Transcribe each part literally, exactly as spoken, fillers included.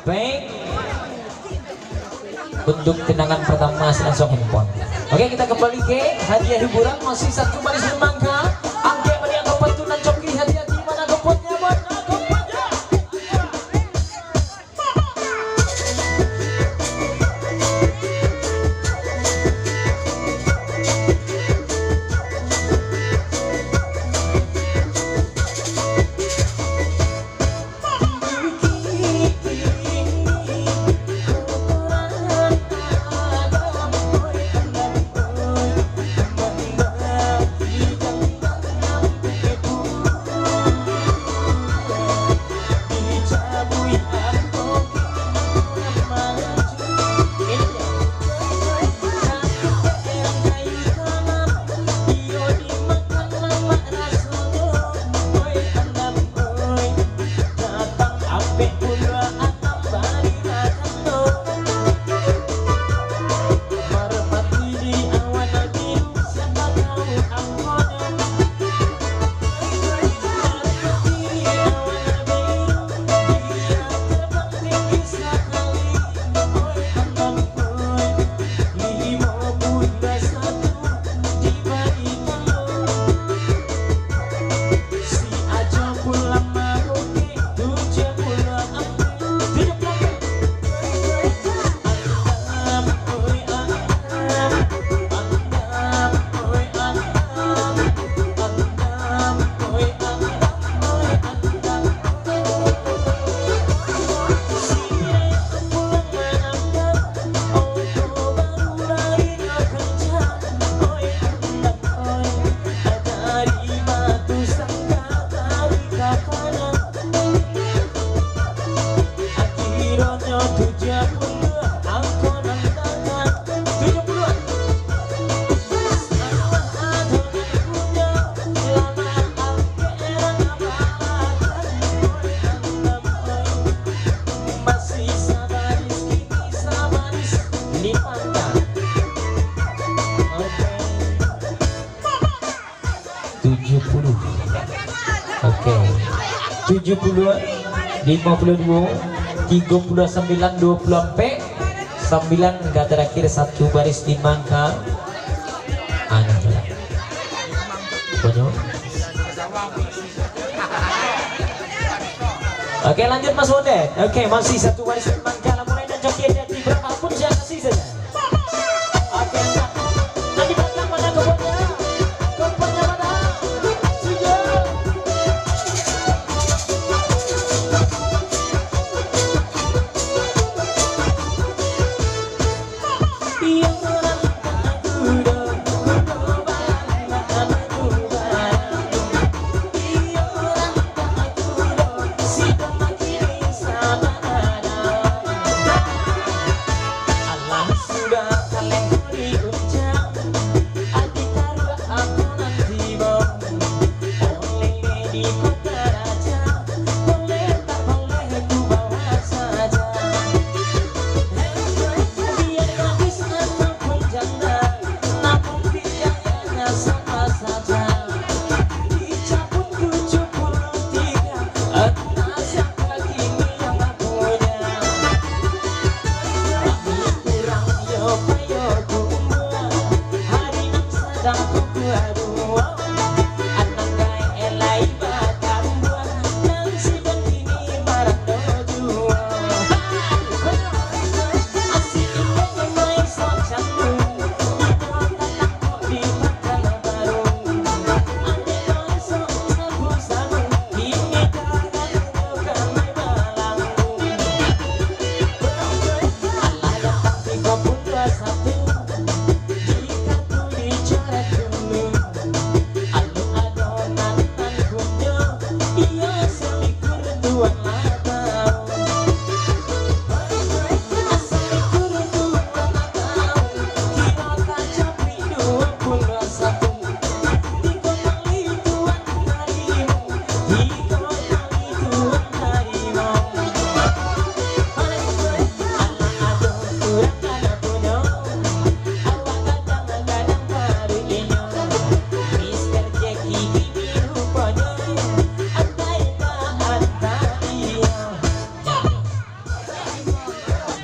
Baik. Untuk tendangan pertama, langsung handphone. Oke, kita kembali ke hadiah hiburan, masih satu baris limangka. Angkek baliak angkek patunan coki, hati-hati, mana gempotnya, mana gempotnya? Tujuh puluh. Oke. Tujuh puluh, lima puluh dua, tiga puluh sembilan, dua puluh ampek, sembilan ka terakhir, satu baris limangka. Anu. Banyak. Oke, lanjut, Mas Wondet. Oke, masih satu baris limangka, mulai dan joget dari berapa pun saya kasih saja. Oke, siap. Nanti belakang mana kebunnya? Kebunnya mana? Sudah.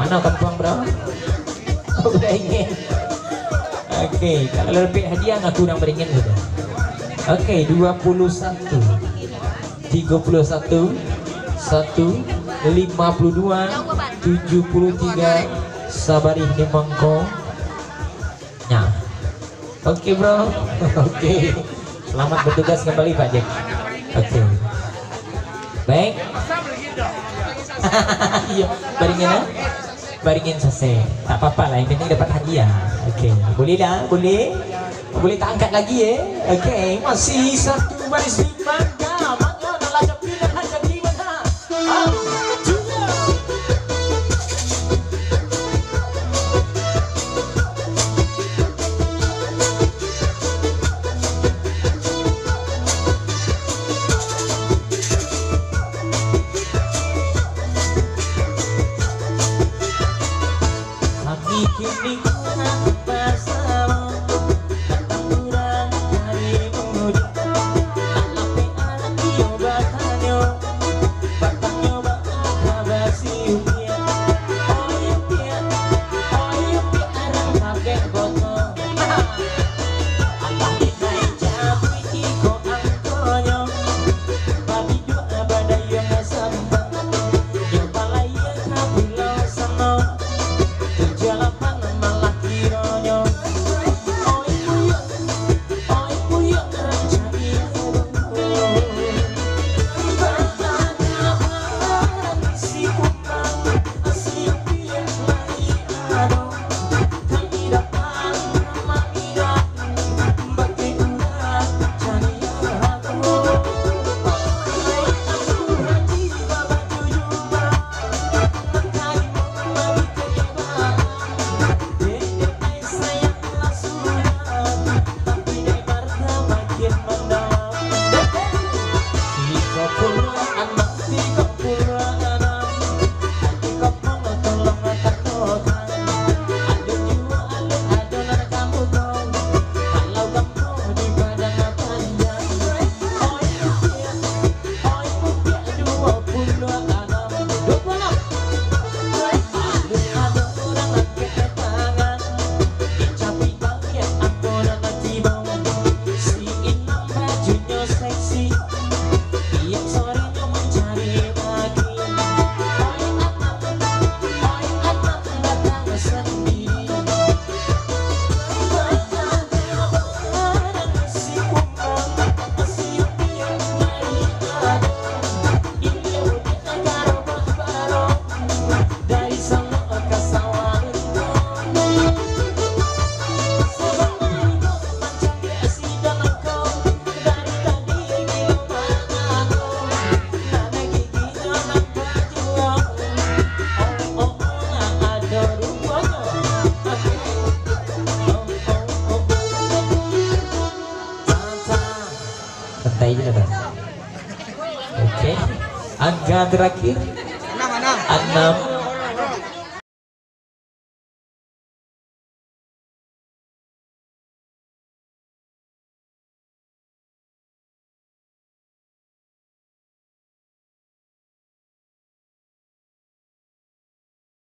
Nah, kampuang, bro. Oh, baringin. Oke, kalau lebih hadiah, ngaku urang baringin sajo. Oke, dua puluh satu, tiga puluh satu, satu, lima puluh dua, tujuh puluh tiga, sabarih di mangko. Nah. Oke, bro. Oke. Selamat bertugas kembali, Pak Jack. Oke. Baik. Iya, baringin, ah? Baringin sase. Tak apa-apa lah, yang penting dapat hadiah. Oke. Boleh dah, boleh. Boleh tak angkat lagi, eh? Oke, masih satu baris di mangga. Mangga, nak lajak pindah, lajak di mana? Kami kini kurang basamo, datang urang dari mudo. Tak lapeh anak iyo batanyo, batanyo baa kaba si Upiak. Oi Upiak, oi Upiak, urang kabek boto. Alah inai jabu iko angkonyo, babiduak badayuang sambah. Nyo balayia ka pulau sano, tujuah lapan malah kironyo. Oi buyuak, oi buyuak, rancak iyo. Batakaban si Kumbang, si Piak lai ado. Santai je lah, Bang. Oke. Angka terakhir. Anam, anam. Anam.